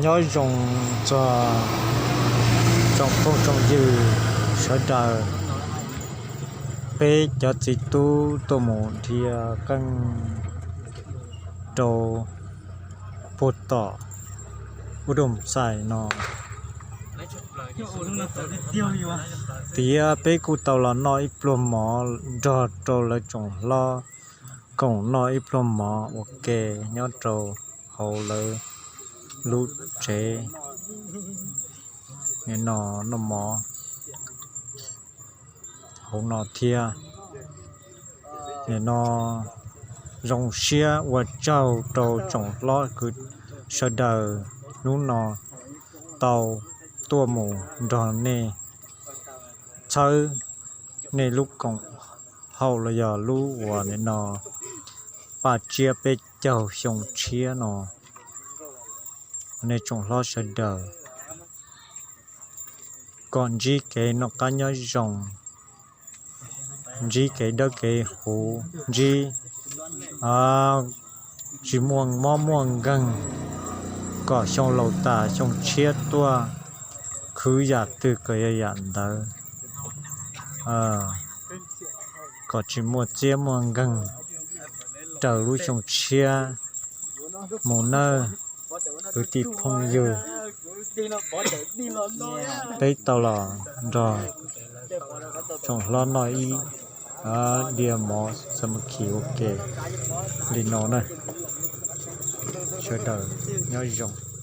Nyob zoo txog tsoom phooj tsoom ywg sawv daws, peb cov txiv tub tuaj mus dhia qeej rau puag tom Ub Dooj Xais no. Tias peb kuj tau los noj ib pluag mov nrog rau lawv tsoom hlob koom noj ib pluag mov ua ke nyob rau hauv lawv lub tsev no, noj mov hauv no thiab. Nim no zoo siab ua tsaug rau tsoom hlob kwv sawv daws hnub no tau tuaj mus nrog nej txhawb nej lub koom haum los yog lub uas nim no paj tsiab peb caug xyoo tshiab no, nej tsoom hlob sawv daws kom ntsib kev noj qab nyob zoo, ntsib kev dawb kev huv, ntsib tsis muaj mob muaj nkeeg, kom xyoo laus tas xyoo tshiab tuaj khwv yam twg kom yog yam ntawd, kom tsis muaj txiab muaj nkeeg raws lub xyoo tshiab mus nawb kwv tij phooj ywg. Peb tau los nrog tsoom hlob noj ib diav mov xamakis ua ke li no na. Sawv daws nyob zoo.